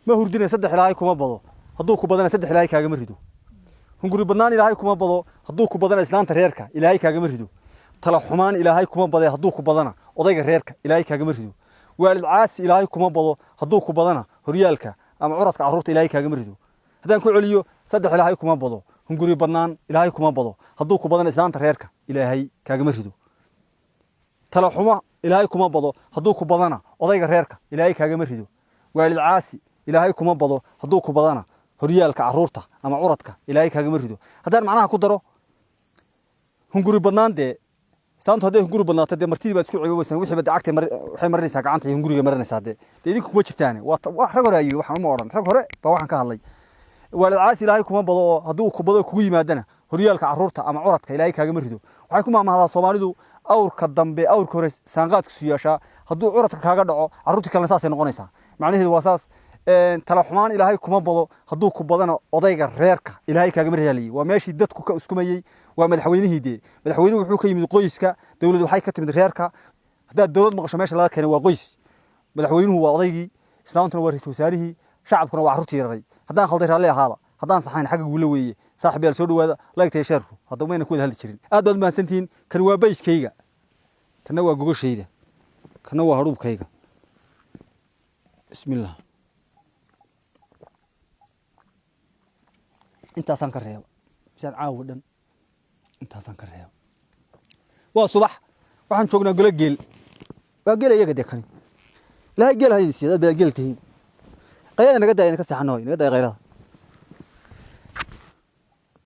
Ma hurdine saddex Ilaahay kuma bado, hadduu ku badana saddex Ilaahay kaagama rido. Hunguri badnaan Ilaahay kuma bado, hadduu ku badana islaanta reerka Ilaahay kaagama rido. Tala xumaan Ilaahay kuma bade, hadduu ku badana odayga reerka Ilaahay kaagama rido. Waalid caasi Ilaahay kuma bado, hadduu ku badana horyaalka ama curadka carruurta Ilaahay kaagama rido. Haddaan ku celiyo, saddex Ilaahay kuma bado: hunguri badnaan Ilaahay kuma bado, hadduu ku badana islaanta reerka Ilaahay kaagama rido. Tala xumo Ilaahay kuma bado, hadduu ku badana odayga reerka Ilaahay kaagama rido. Waalid caasi Ilaahay kuma bado, hadduu ku badana horyaalka carruurta ama curadka Ilaahay kaagama rido. Haddaan macnaha ku daro, hunguri badnaan dee islaantu hadday hunguri badnaato, dee martidii baad isku ceebaysaan, wixiiba dee cagtay waxay marinaysaa gacanta iyo hunguriga marinaysaa. Dee idinku kuma jirtaane, waa rag hore ayii, waxaan uma odhan, rag hore baa waxaan ka hadlay. Waalid caasi Ilaahay kuma bado oo hadduu ku bado kugu yimaadana horyaalka carruurta ama curadka Ilaahay kaagama rido. Waxay ku maamahdaa Soomaalidu, awrka dambe awrka hore saanqaadkiisu yeeshaa. Hadduu curadka kaaga dhaco, carruurtii kalena saasay noqonaysaa. Macnaheedu waa saas. Tala xumaan Ilaahay kuma bado, hadduu ku badana odayga reerka Ilaahay kaagama ridalayay. Waa meeshii dadku ka uskumayey, waa madaxweynihii. Dee madaxweynuhu wuxuu ka yimid qoyska, dowladdu waxay ka timid reerka. Haddaad dowlad maqasho, meesha laga keenay waa qoys. Madaxweynuhu waa odaygii, islaamtuna waa ra'iisul wasaarihii, shacabkuna waa carruurtii yararay. Haddaan khalday, raalli ahaada. Haddaan saxayn, xagga guula weeye. Saaxiib yaal, soo dhawaada. Like iyo share-ku hadda mayna ku wada hadli jirin. Aad baad mahadsantihiin. Kan waa bayskayga, tanna waa gogashayda, kanna waa hadhuubkayga. Bismillah, intaasaan ka reeba bishaan caawa dhan, intaasaan ka reeba. Waa subax, waxaan joognaa golo geel. Waa geel iyaga dee kani. Ilaahay geel ha idin siiyo dad bilaa geel tihiin. Qaylada naga daaya, ka seexano, naga daaya qaylada.